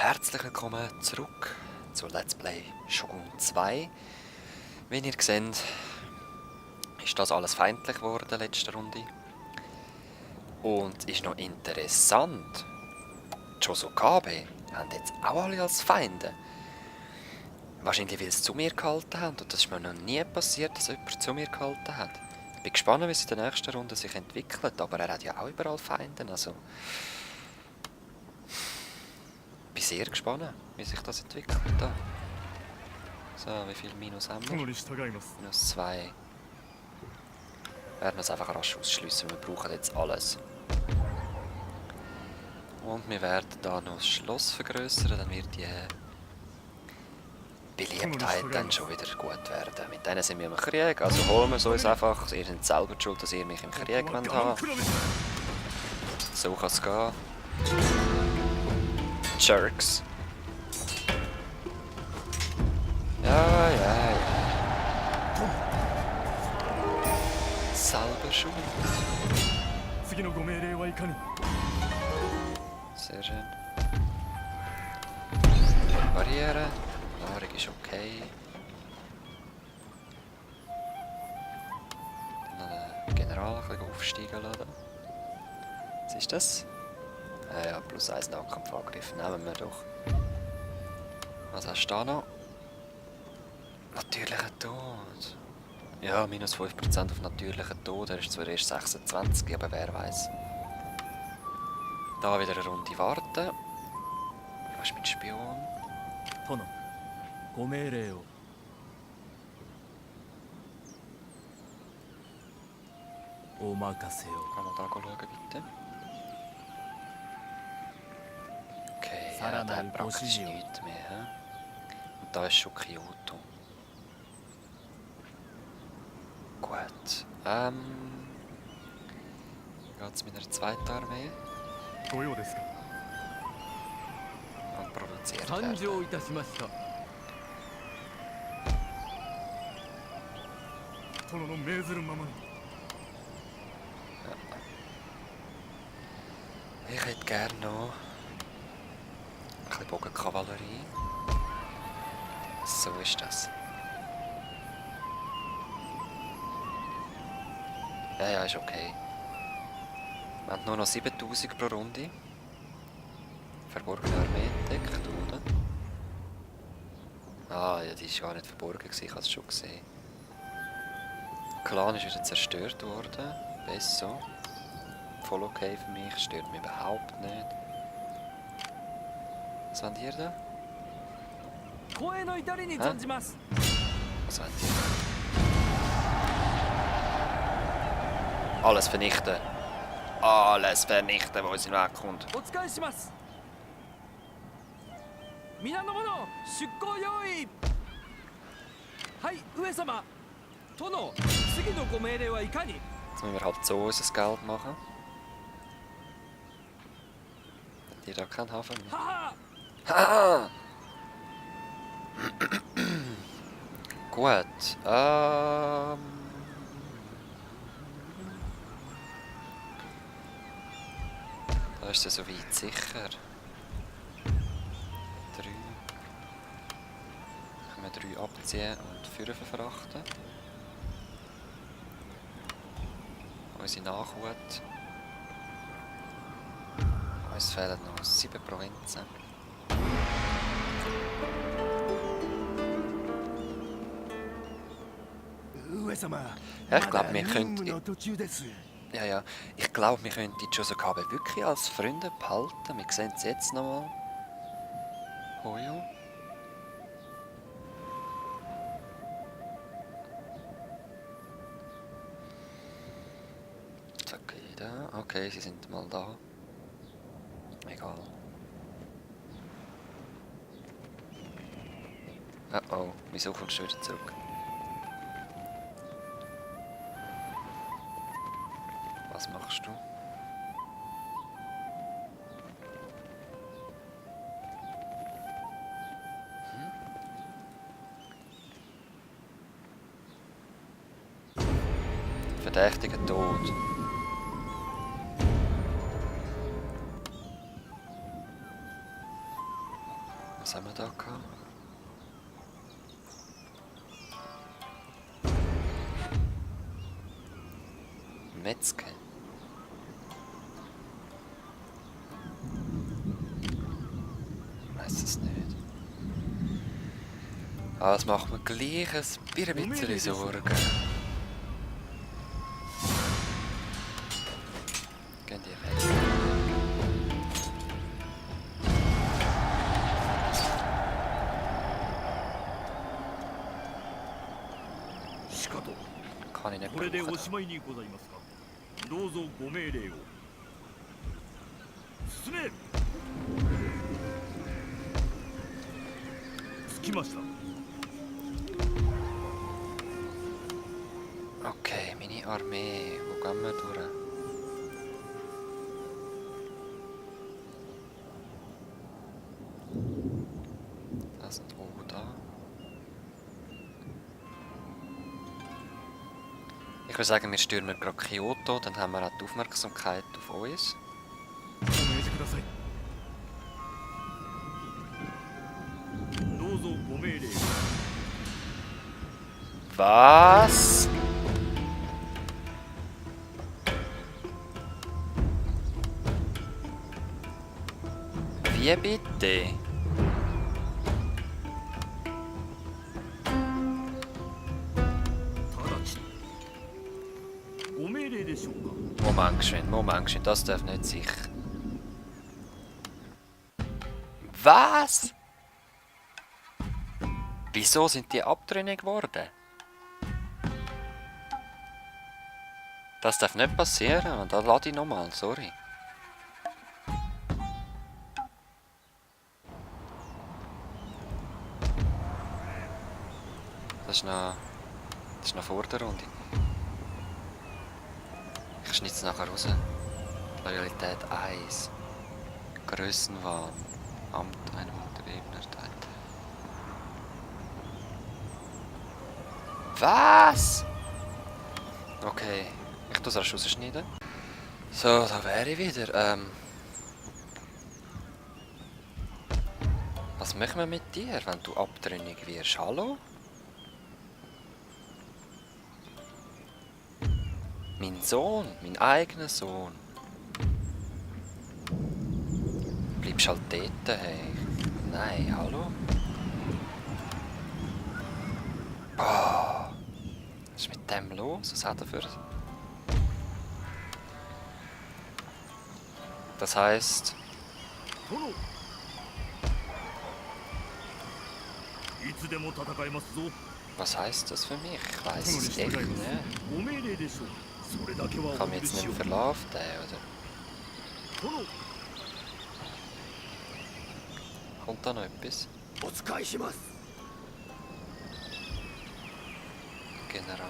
Herzlich willkommen zurück zu Let's Play Shogun 2. Wie ihr seht, ist das alles feindlich geworden in der letzten Runde. Und ist noch interessant, die Chosokabe haben jetzt auch alle als Feinde. Wahrscheinlich, weil sie zu mir gehalten haben. Und das ist mir noch nie passiert, dass jemand zu mir gehalten hat. Ich bin gespannt, wie es in der nächsten Runde sich entwickelt. Aber er hat ja auch überall Feinde. Also ich bin sehr gespannt, wie sich das entwickelt. Da. So, wie viel Minus haben wir? Minus 2. Wir werden das einfach rasch ausschliessen. Wir brauchen jetzt alles. Und wir werden da noch das Schloss vergrößern, dann wird die Beliebtheit dann schon wieder gut werden. Mit denen sind wir im Krieg, also holen wir es uns einfach. Ihr seid selber schuld, dass ihr mich im Krieg habt. So kann es gehen. Jerks. Ja. Selber schuld. Sehr schön. Barriere. Nahrung ist okay. Dann noch den General ein bisschen aufsteigen lassen. Was ist das? Ja, plus 1 Nahkampfangriff. Nehmen wir doch. Was hast du da noch? Natürlicher Tod. Ja, minus 5% auf natürlichen Tod. Er ist zwar erst 26, aber wer weiß. Da wieder eine Runde warten. Was ist mit Spion? Tono, Gomeirei o. Omakase o. Kann man da schauen, bitte? Okay, ja, der hat praktisch nichts mehr. He? Und da ist schon Kyoto. Gut. Wie geht es mit einer zweiten Armee? Und produziert werden. Ich hätte gerne noch ein bisschen Bogenkavallerie. So ist das. Ja, ist okay. Wir haben nur noch 7000 pro Runde. Verborgene Armee entdeckt, oder? Ah, ja, die war gar nicht verborgen, ich habe es schon gesehen. Der Clan ist wieder zerstört worden. Besser. Voll okay für mich, stört mich überhaupt nicht. Was wollt ihr da? Was wollt ihr? Alles vernichten. Alles vernichten, was uns in den Weg kommt. Jetzt müssen wir halt so unser Geld machen. Habt ihr da keinen Hafen mehr? Haha! Gut. Da ist es soweit sicher. 3. Können wir 3 abziehen und 4 verfrachten. Unsere Nachhut. Uns fehlen noch 7 Provinzen. Ja, ich glaube, wir könnten... Ja, ich glaube, wir könnten die Chosokabe wirklich als Freunde behalten. Wir sehen es jetzt nochmal. Hoyo. Takeda. Okay, sie sind mal da. Egal. Oh, wieso kommst du wieder zurück? Was machst du? Verdächtiger tot. Was haben wir da gehabt? Metzger. Ich weiß es nicht. Aber es macht mir gleich ein bisschen Sorgen. Gehen die weg. Kann ich nicht これでお brauchen. しまいにございますか。どうぞご命令を。進め。着きました。 Okay, meine Armee. Wo gehen wir durch? Das sind da. Ich würde sagen, wir stürmen gerade Kyoto, dann haben wir auch die Aufmerksamkeit auf uns. お命じください。どうぞご命令を。 Was? Wie bitte? 直ちに。ご命令でしょうか。 Moment geschwind, das darf nicht sicher. Was? Wieso sind die abtrünnig geworden? Das darf nicht passieren, und da lade ich nochmal, sorry. Das ist noch vor der Runde. Ich schneide es nachher raus. Loyalität 1. Grössenwahn. Amt einem Untergebenen erteilt. Was? Okay, ich tue es erst rausschneiden. So, da wäre ich wieder. Was machen wir mit dir, wenn du abtrünnig wirst? Hallo? Mein Sohn, mein eigener Sohn. Bleibst halt dort, hey. Nein, hallo? Oh, was ist mit dem los? Was hat er für... Das heisst... 殿。いつでも戦えますぞ。 Was heisst das für mich? Ich weiss es echt nicht. ご命令でしょう。それだけは Kann お mich 許 jetzt し nicht を。 verlaufen, oder? 殿。 Kommt da noch etwas? お使いします。 General.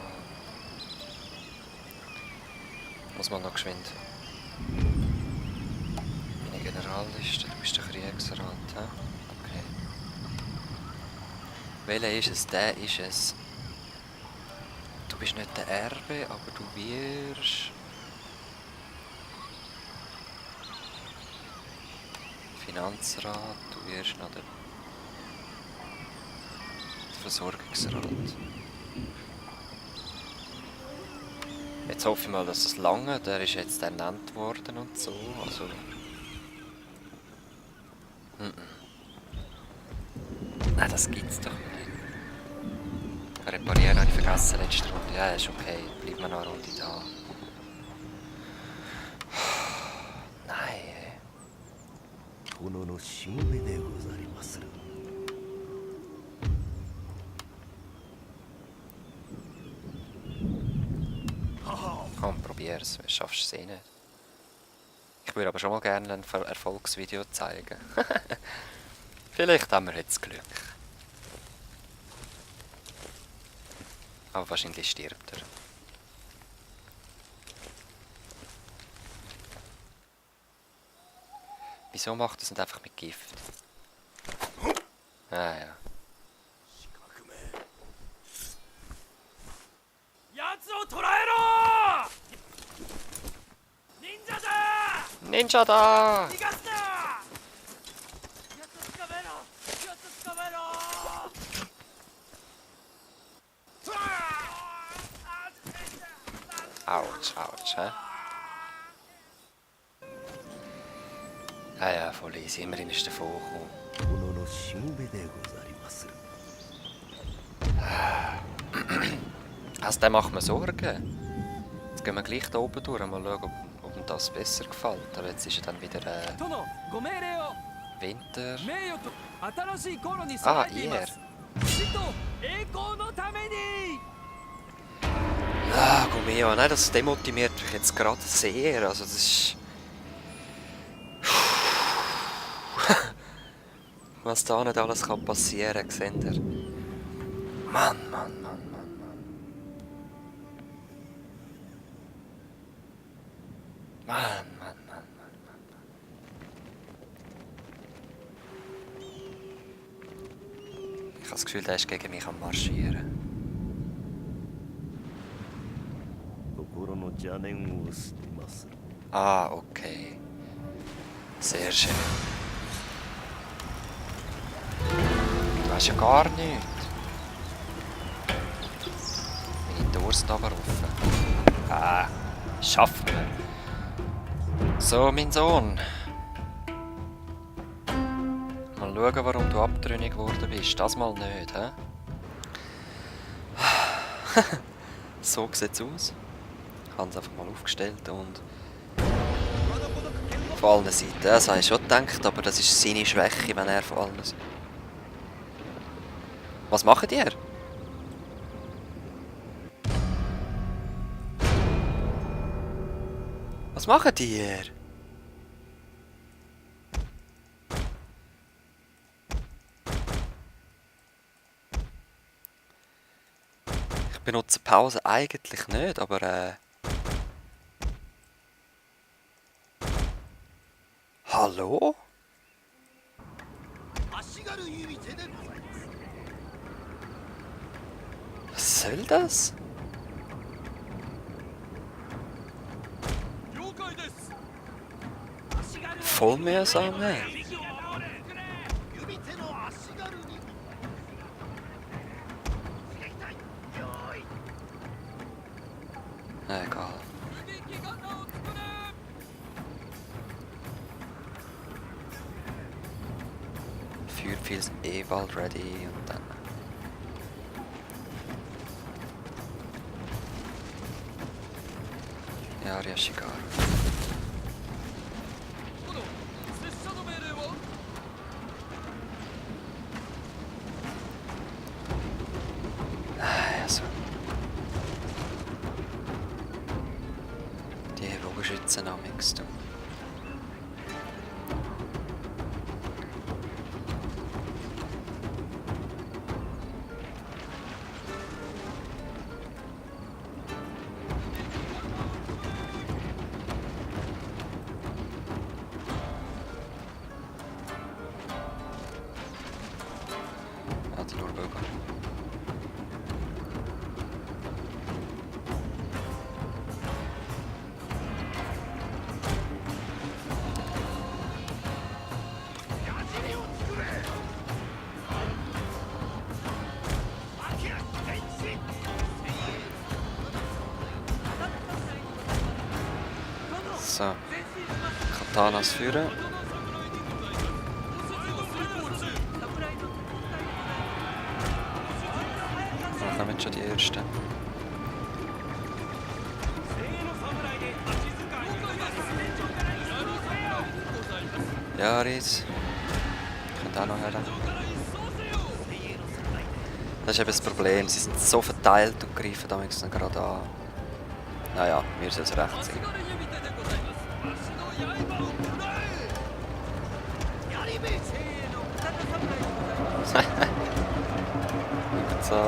Muss man noch geschwind. Meine Generalliste, du bist der Kriegsrat, hä? Okay. Welcher ist es? Der ist es. Du bist nicht der Erbe, aber du wirst... Finanzrat, du wirst noch der Versorgungsrat. Jetzt hoffe ich mal, dass es lange, der ist jetzt ernannt worden und so, also... Nein, das gibt's doch nicht. Reparieren habe ich vergessen letzte Runde. Ja, ist okay, bleiben wir noch eine Runde da. Nein, ey. 殿のしもべでござりまする。 Komm, probier's, du schaffst es eh nicht. Ich würde aber schon mal gerne ein Erfolgsvideo zeigen. Vielleicht haben wir jetzt Glück. Aber wahrscheinlich stirbt er. Wieso macht er es nicht einfach mit Gift? Ah ja. 奴を捕らえろ。忍者だ。 Ninja da! 逃がすな。奴を捕まえろ。Autsch, autsch, hä? Ja, voll easy. Immerhin ist der vorgekommen. 殿のしもべでござりまする。 Also, der macht mir Sorgen. Jetzt gehen wir gleich da oben durch. Mal schauen, ob ihm das besser gefällt. Aber jetzt ist ja dann wieder 殿ご命令を Winter. 名誉と新しい頃に Ah, 備えていま ihr. す死と栄光のために Ah, Gumeo, nein, das demotiviert mich jetzt gerade sehr. Also, das ist. Was da nicht alles kann passieren, seht ihr? Mann, Mann, Mann, Mann, Mann. Mann, Mann, Mann, Mann, Mann, Mann. Ich habe das Gefühl, der ist gegen mich am Marschieren. 心の邪念を捨てまする。 Ah, okay. Sehr schön. Du hast ja gar nichts. Meine Tür ist aber offen. Ah, schaffen wir. So, mein Sohn. Mal schauen, warum du abtrünnig geworden bist. Das mal nicht, hä? So sieht's aus. Ich habe es einfach mal aufgestellt und von allen Seiten. Das habe ich schon gedacht, aber das ist seine Schwäche, wenn er von allen Seiten. Was macht ihr? Was macht ihr? Ich benutze Pause eigentlich nicht, aber Hallo? Was soll das? Voll mühsam, ne? Egal. Feuerpfeil ist eh bald ready und dann. Ja, Ryashigaru. Also. Die Bogenschützen am nächsten. So, Katanas führen. Da kommen schon die ersten. Ja, Riz. Könnt auch noch her. Das ist eben das Problem. Sie sind so verteilt und greifen damit gerade an. Naja, mir soll es recht sein. So, ey.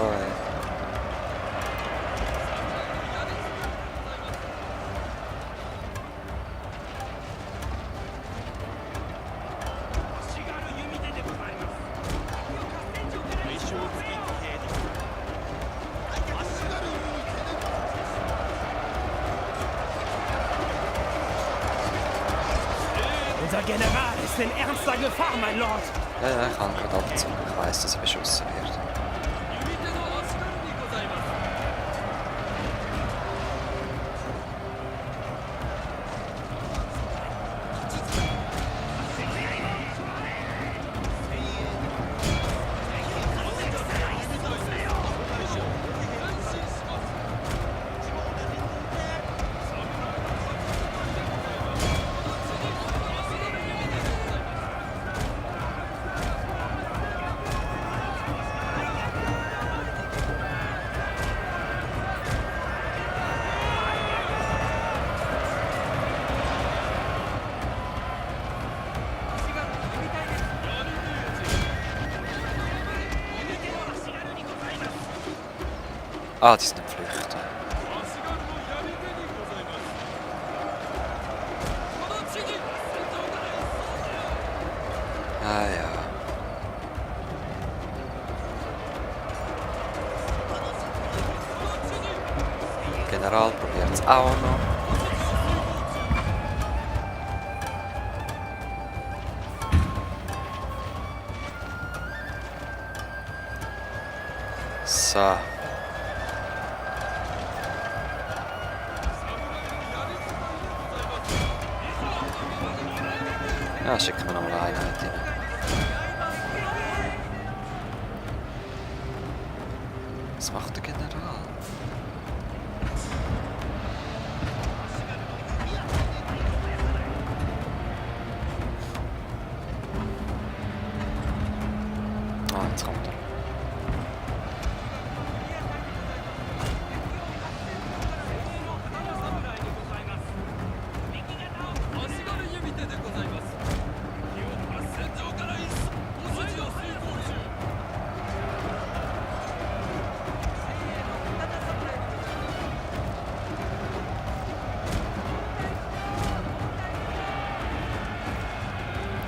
Unser General ist in ernster Gefahr, mein Lord. Ja, ich kann gerade abziehen. Ich weiss, dass er beschossen wird. Ah, die sind am Flüchten. Ah ja. General probiert es auch noch. So. Ja, schicken wir noch mal eine Einheit rein. Was macht der General? Ah, jetzt kommt er.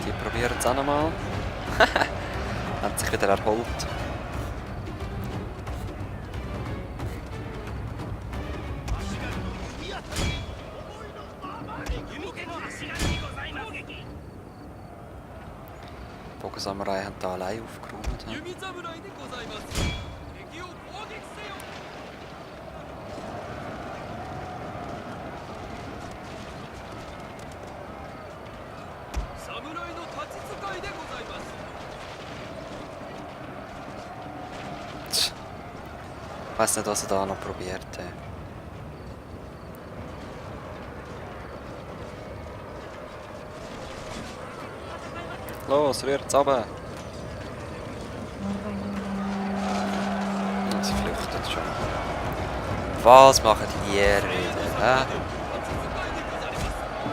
Die probieren es auch nochmal. Hat sich wieder erholt. Bogensamurai haben da allein aufgeräumt. Ja. 弓侍でございます。敵を攻撃せよ。侍の立ち使いでございます。 Tsch. Ich weiss nicht, was er da noch probiert hat. Los, rührt's runter! Ja, sie flüchtet schon. Was machen die hier wieder? Hä?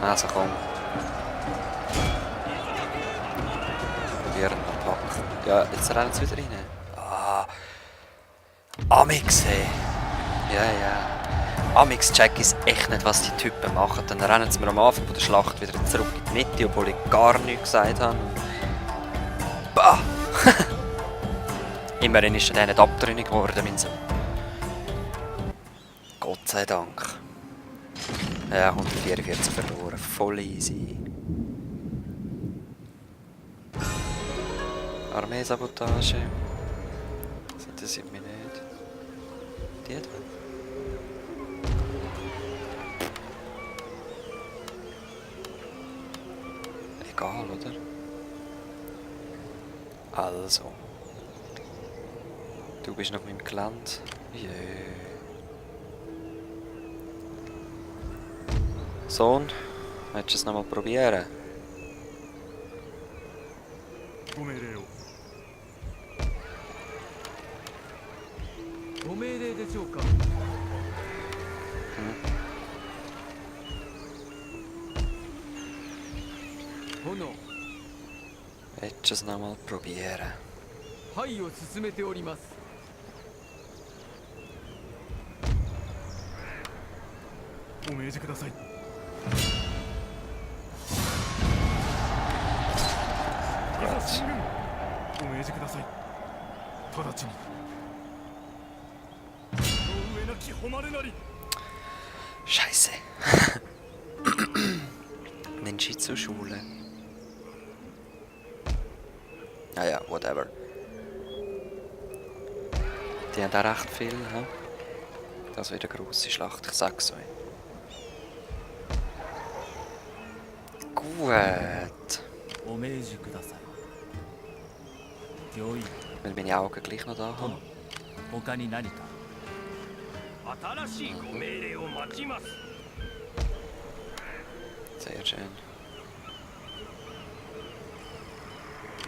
Also komm. Probieren noch packen. Ja, jetzt rennen sie wieder rein. Ah. Amix, hey. Ja, ja. Amix check ich echt nicht, was die Typen machen. Dann rennen sie mir am Anfang von der Schlacht wieder zurück in die Mitte, obwohl ich gar nichts gesagt habe. Bah! Immerhin ist er nicht abtrünnig geworden, mein Sohn. Gott sei Dank. Ja, 144 verloren. Voll easy. Armeesabotage. Das interessiert mich nicht. Die da? Egal, oder? Also. Du bist noch im Gelände. Jö. Sohn, willst du es nochmal probieren? ご命令を。ご命令でしょうか。炎、 Willst du es nochmal probieren? はいを進めております。お命じください。いざ進軍。お命じください。直ちに。上なき誉れなり。 Scheiße. Nimmst du zur Schule? Naja, whatever. Die haben auch recht viel, he? Das wird eine grosse Schlacht, ich sag's euch. Gut. お命じください。御意。 Weil meine Augen gleich noch da haben. 他に何か。新しいご命令を待ちます。 Sehr schön.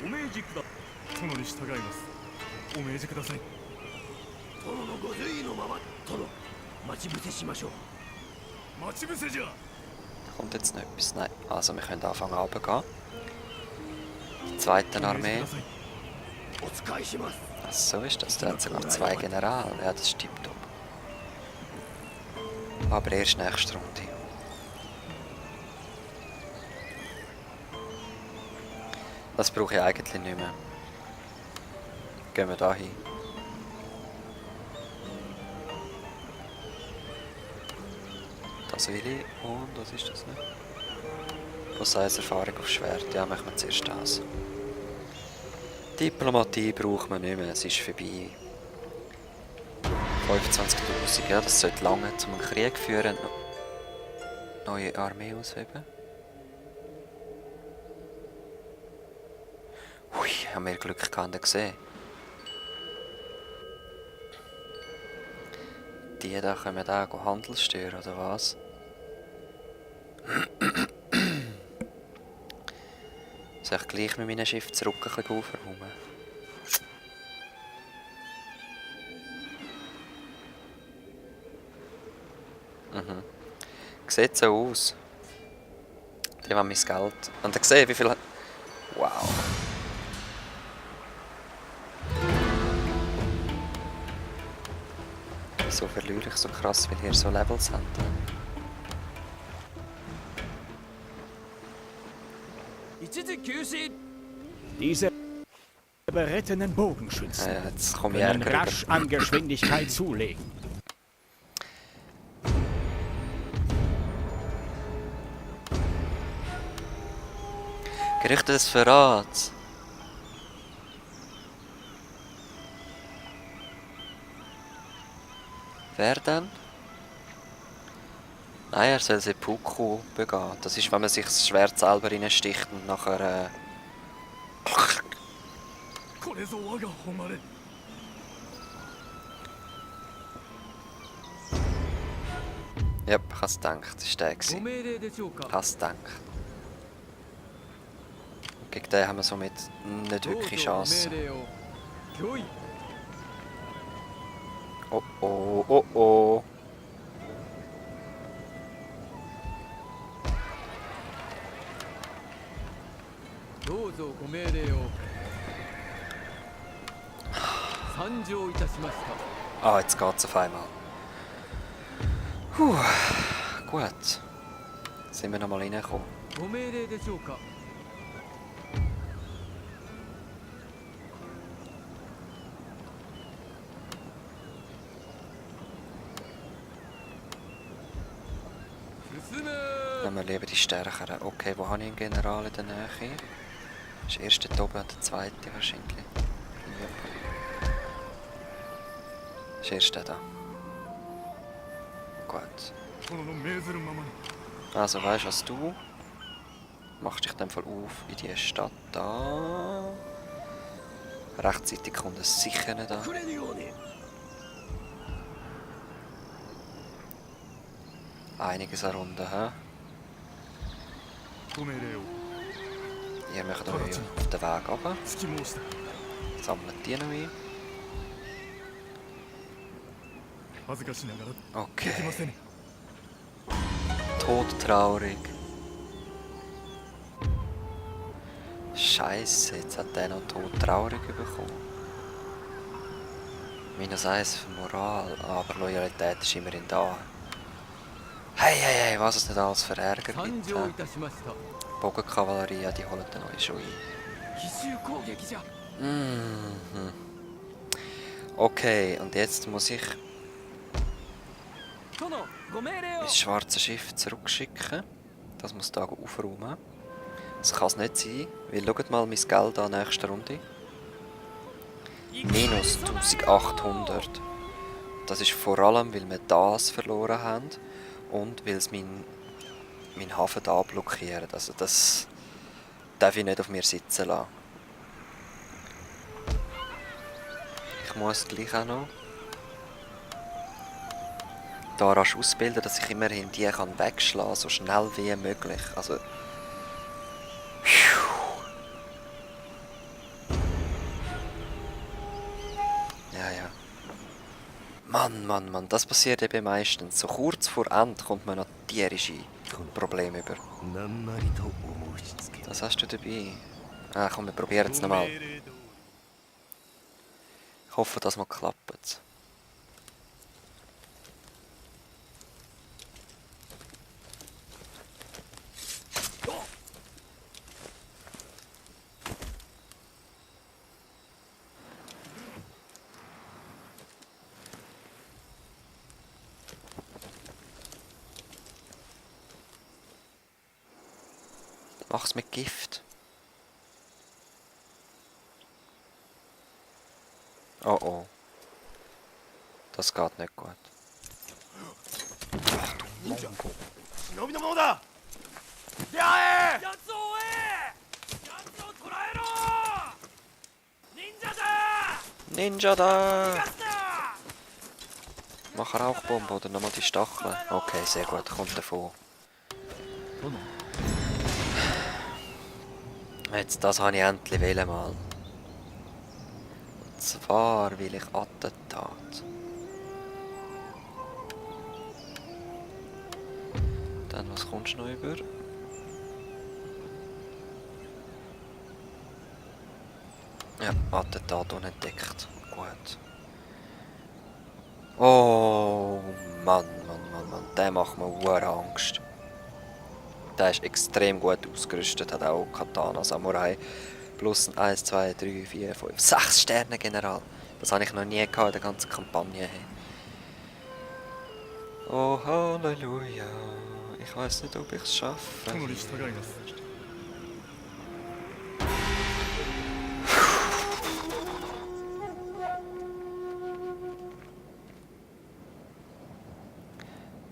お命じくだ。殿に従います。お命じください。殿のご随意のまま。殿、待ち伏せしましょう。待ち伏せじゃ。 Kommt jetzt noch etwas? Nein. Also wir können anfangen runterzugehen. Die zweite Armee. お使いします。Ach, so ist das. Der hat sogar 2 Generale. Ja, das stimmt doch. Aber erst nächste Runde. Das brauche ich eigentlich nicht mehr. Gehen wir da hin. Das will ich. Und was ist das nicht? Erfahrung auf Schwert. Ja, machen wir zuerst das. Diplomatie braucht man nicht mehr. Es ist vorbei. 25'000, ja, das sollte lange, um einen Krieg führen. Neue Armee ausheben. Hui, haben wir Glück gehabt gesehen. Die da können da Handel stören, oder was? Soll ich gleich mit meinem Schiff zurück ein bisschen aufräumen? Mhm. Sieht so aus. Die haben mein Geld. Und ihr seht, wie viel... Wow. Wieso verliere ich so krass, weil ihr so Levels habt? Diese berittenen Bogenschützen Ja, jetzt komme ich können Ärger rasch an Geschwindigkeit zulegen. Gerüchte des Verrats. Wer denn? Nein, er soll Seppuku begehen. Das ist, wenn man sich das Schwert selber reinsticht und nachher... これぞ我が誉れ Ja, ich hab's gedacht. Das war der. ご命令でしょうか。 Ich hab's gedacht. Gegen den haben wir somit nicht どうぞ wirklich ご Chance. 命令を。御意。 Oh oh, oh oh. どうぞご命令を。参上いたしました。 Ah, jetzt geht's auf einmal. Puh, gut. Sind wir nochmal reingekommen. ご命令でしょうか。 進め。 Nehmen wir lieber die Stärkeren. Okay, wo habe ich einen General in der Nähe? Das ist der erste hier oben und der zweite wahrscheinlich. Ja. Das ist erst der da. Gut. 殿の命ずるままに Also weißt du was du? Machst dich in dem Fall auf in die Stadt da. Rechtzeitig kommt es sicher nicht an. くれるように Einiges an Runden, hä? ご命令を Ihr möchtet euch auf den Weg runter. 突き申した Sammelt die noch ein. 恥ずかしながらでき Okay. ません Todtraurig. Scheiße, jetzt hat der noch todtraurig bekommen. -1 für Moral, aber Loyalität ist immerhin da. Hey, hey, hey, was es nicht alles für Ärger 参 gibt. 上い hä? たしました。 Bogenkavallerie, ja, die holen dann euch schon ein. 奇襲攻撃じゃ。 Mhm. Okay, und jetzt muss ich 殿、ご命令を mein。schwarzes Schiff zurückschicken. Das muss da aufräumen. Das kann es nicht sein, weil schaut mal mein Geld an nächste Runde. Minus 1800. Das ist vor allem, weil wir das verloren haben und weil es meinen Hafen da blockiert. Also das darf ich nicht auf mir sitzen lassen. Ich muss gleich auch noch da rasch ausbilden, dass ich immerhin die kann wegschlagen kann, so schnell wie möglich. Also ja, ja. Mann, Mann, Mann, das passiert eben meistens. So kurz vor Ende kommt man noch tierische Probleme über. 何なりとお申し付け Was hast du dabei? Ah, komm, wir probieren es nochmal. 命令どおり Ich hoffe, dass mal klappt. Mach's mit Gift. Oh oh. Das geht nicht gut. 忍びのものだ出会え奴を追え奴を捕らえろ忍者だ Ninja da! 逃がすな Mach eine Rauchbombe oder nochmal die Stacheln. Okay, sehr gut, kommt davon. Jetzt, das habe ich endlich wählen mal. Und zwar will ich Attentat. Dann, was kommst du noch über? Ja, Attentat unentdeckt. Gut. Oh, Mann. Der macht mir hure Angst. Der ist extrem gut ausgerüstet, hat auch Katana Samurai. Plus ein 1, 2, 3, 4, 5, 6 Sterne General. Das habe ich noch nie gehabt in der ganzen Kampagne. Oh, Halleluja. Ich weiß nicht, ob ich es schaffe. 殿に従います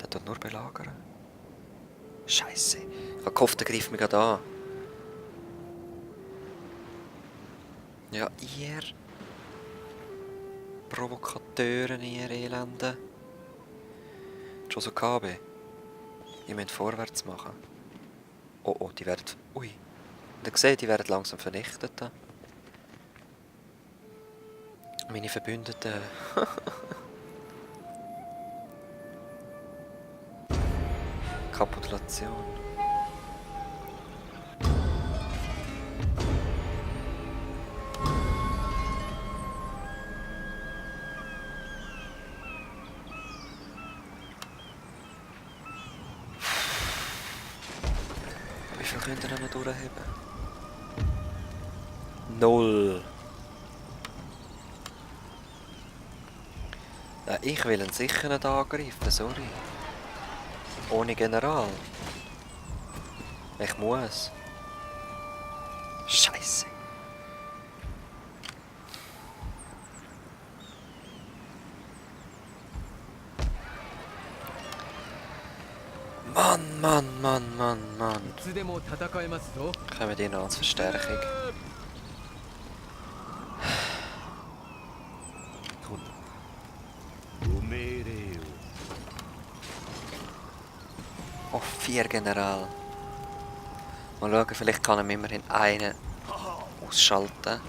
Der tut nur belagern. Scheiße. Ich habe gehofft, der greift mich gerade an. Ja, ihr Provokateuren, ihr Elenden. Josukabe, ihr müsst vorwärts machen. Oh oh, die werden... Ui. Und ihr seht, die werden langsam vernichtet. Da. Meine Verbündeten... Kapitulation. Wie viel könnt ihr noch durchheben? 0. Ja, ich will ihn sicher nicht angreifen, sorry. Ohne General. Ich muss. Scheiße. Mann. いつでも戦えますぞ Kommen die noch als Verstärkung? ご命令を Oh, 4 General. Mal schauen, vielleicht kann er immerhin einen ausschalten.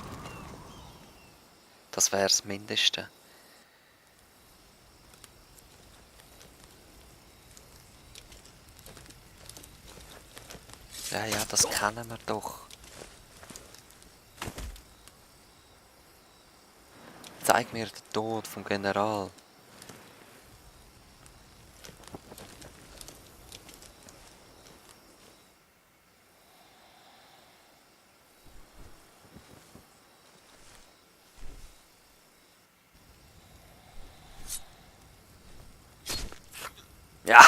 Das wäre das Mindeste. Ja, das kennen wir doch. Zeig mir den Tod vom General. Ja.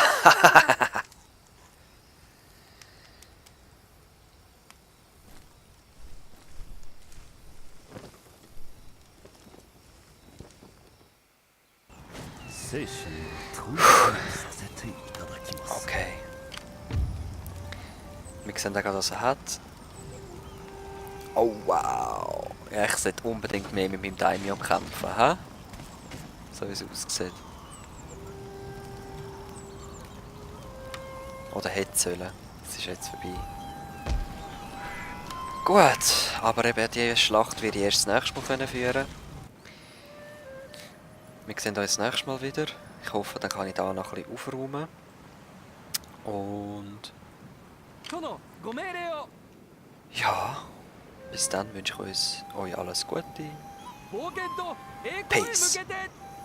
Okay. Wir sehen gerade, was er hat. Oh wow. Ja, ich sollte unbedingt mehr mit meinem Daimyo kämpfen, hä? So wie es aussieht. Oder hätte sollen. Es ist jetzt vorbei. Gut, aber eben diese Schlacht werde ich erst das nächste Mal führen. Wir sehen uns das nächste Mal wieder. Ich hoffe, dann kann ich da noch ein bisschen aufräumen. Und 殿ご命令を ja, bis dann wünsche ich euch alles Gute. 冒険と栄光へ向 Peace. けて